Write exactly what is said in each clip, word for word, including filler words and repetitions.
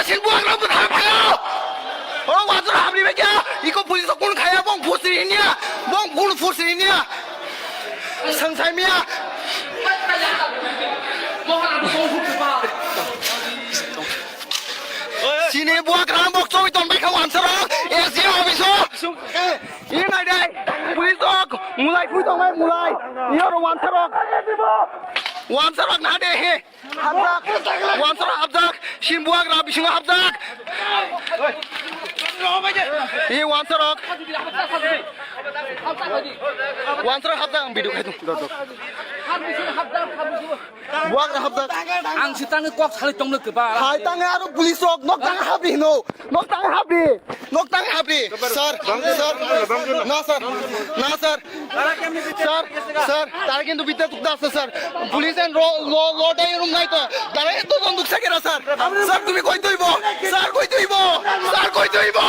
Sin buagra bwthar phaio. Oro wansara hamri bai kya? Iko police o kun khaya bong phusri hinya. Bong kun phusri hinya. Sangsai miya. Sini buagra bok choi ton bai kha wansara. S D O office o. Ini nai dai. Police o mulai phui tong bai mulai. Iyo ro wansara. Wansara na de he. Hapjak. Wansara hapjak. Sin buagra bisingo hapjak. Hi wansarok. Wansarok hapjak ang video khai tung. Buagra hapjak. Ang si tangi kok sali tong le keba. Hai tangi aro police rok nok tangi habi hino. Nok tangi habi. Nok tangi habi. Sir, sir, na sir, na sir. Sir, sir, tara kintu bidya tukda ase sir. Police and law, law, law dai room nai to. Tara eto jon duksa kera sir. Sir, tumi koi tuibo? Sir, koi tuibo? Sir, koi tuibo?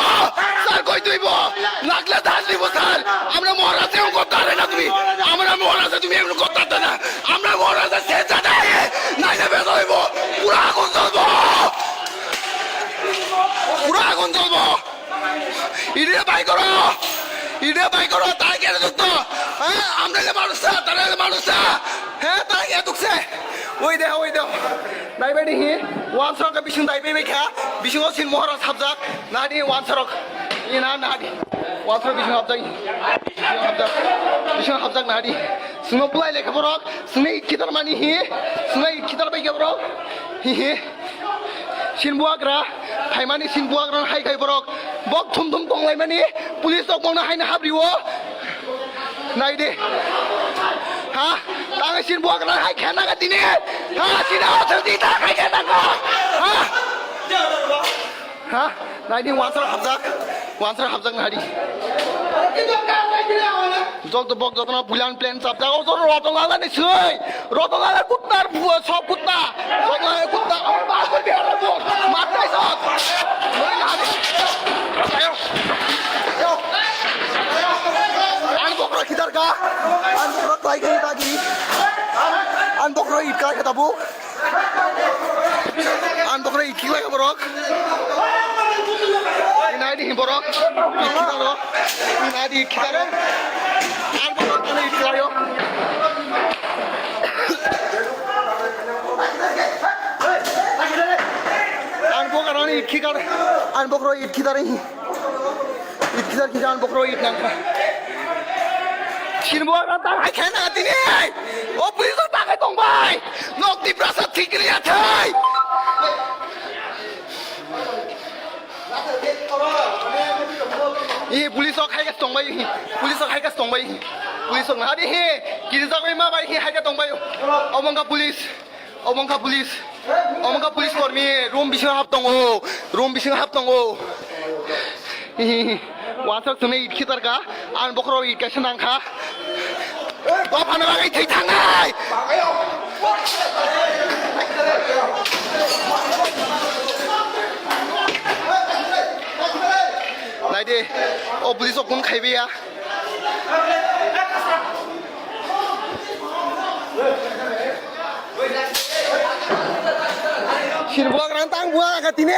Sir, koi tuibo? Nakla dhan dibo sir. Amra Maharaj se kotha re na tumi. Amra Maharaj se tumi emno kotha de na. Amra Maharaj se se jada hai. Nai na beso hoibo. Pura agun jolbo. Pura agun jolbo. Ide bai koro. Ide bai koro. Tara kere dukto. Ha? Amra le manusa. Tara le manusa. He? Tara kere dukse. Oi de, oi de. Nai bai di hi. Wansarok bising dai bai kha. Bisingo sin Maharaj hapjak. Nadi wansarok. Ina nadi. Wansarok bising hapjak. Bising hapjak. Bising hapjak nadi. Sungno bulai lekha borok. Sungno ikhitar mani hi. Sungno ikhitar bai kha borok. Hi hi. Sin buagra, phaimani sin buagra hai khai borok. Bok thum thum tonglaimani, police rok bokno haina habriwo. Nai de. Ha? Tang sin buagra hai khana ka tini. Ha? Sina hotel di ta hai khana ka. Ha? Ha? Nai di wansar hapjak. Wansar hapjak nai di. Jok to bok jok na bulan plan chapjak. O to roto lala ni sui. Roto lala kutnar bua sop kutna. Roto lala kutna. Amar bas koi biar bua. Mat nai sop. Ayo. Ayo. An bokro khidar ka. An bokro klai khai ta di. An bokro it kai kata bu. An bokro it khilai borok. Inai di borok. It khidar lo. Inai di khidar lo. An bokro it khilai yo. An bok aroni it khikar, an bokro it khidar hi. It khidar khidar an bokro it nang kha. Sin bo ran tang hai khe na tini. O police ta kai tong bai. Nok di prasa thik ri athai. I police ok hai ka tong bai hi. Police ok hai ka tong bai hi. Police ok na di hi. Kiri jak bai ma bai hi hai ka tong bai. Omong ka police. Omo wngkha police, omo wngkha police kormi, room bisingo hap tongo, room bisingo hap tongo. Wansok swnwi it khitar kha, ang bokhorok it kaisa nang kha. Dophano bagwi thwi thangnai. Naidi, o police rok kun khaibai ya. Sini buak rang tang buak ka tini.